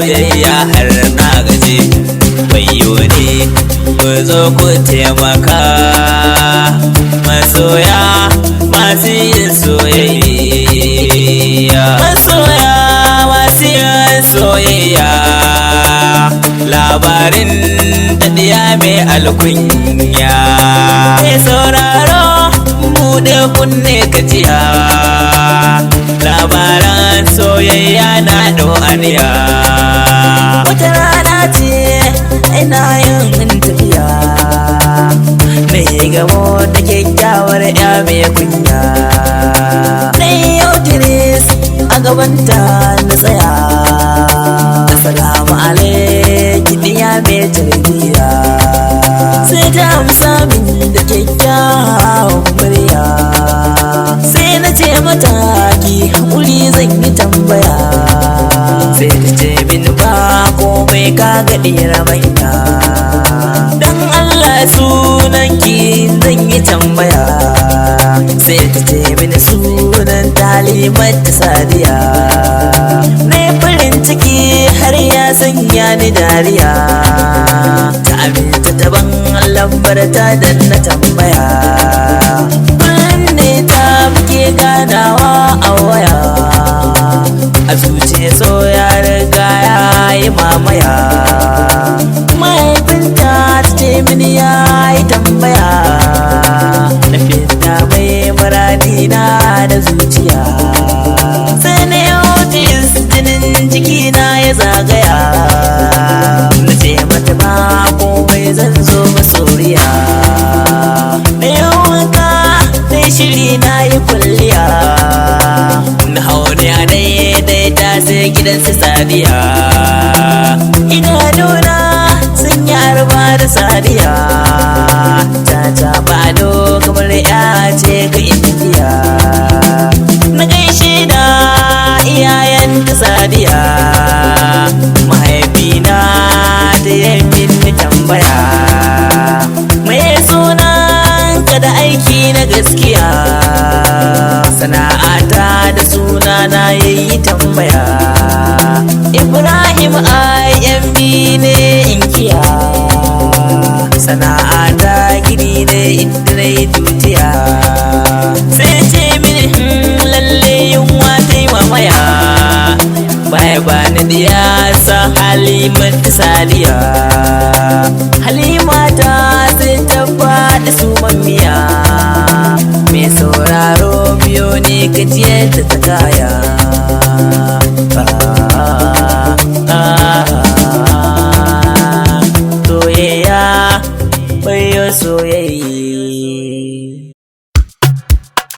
Soyayya har na gaji. Wayo ne, ku zo ku taimaka. Masoya masu yin soyayya, masoya masu yin soyayya. Labarin daɗiya mai alkunya. Mai sauraro, buɗe kunne ka jiya. Labaran soyayya na aniya. Wata rana ce ina yin tafiya, mai gamo da kyakkyawar ya mai kunya. Na yau tiris a gabanta na tsaya. "Assalamu alaikum, ya mai tarbiyya." Sai ta amsa min da kyakkyawan murya. Sai na ce mata, "Ki haƙuri, zan yi tambaya." Sai ta ce min, "Ba komai, ka ga ɗiyar manya. Dan Allah, sunanki zan yi tambaya." Sai ta ce mini sunan Halimatu Sadiya. Na farin ciki har ya sanya ni dariya. Ta aminta ta ban lambar ta dan na tambaya. Kullum ne ta muke ganawa a waya. A zuciya so ya riga ya yi mamaya. Mahaifinta, ta ce mini, ya yi tambaya. Na fita mai muradina da zuciya. Sai na notice jinin jikina ya zagaya. Na ce mata, "Ba komai, zan zo masoyiya." Na yi wanka, na shiri, na yi kwalliya. Na hauni a daidaita sai gidan su Sadiya. Idanuna sun yi arba da Sadiya. Ta tabado kamar ya ce ga Indiya. Na gaishe da iyayen ta Sadiya. Mahaifina da ya mini tambaya, "Mai sunan ka da aiki na gaskiya?" Sana'ata da sunana yayi tambaya. Ibrahim IMB ne inkiya. Sana'ata gini ne inda na yi tutiya. Sai ce mini, lalle yunwa ta yi mamaya." Baya ba ni diyasa Halimatu Sadiya. Halima ta sai ta faɗi su miya. Mai sauraro, biyo ne ka ta ta kaya. Ah, ah, ah. Soyayya, wayo soyayya.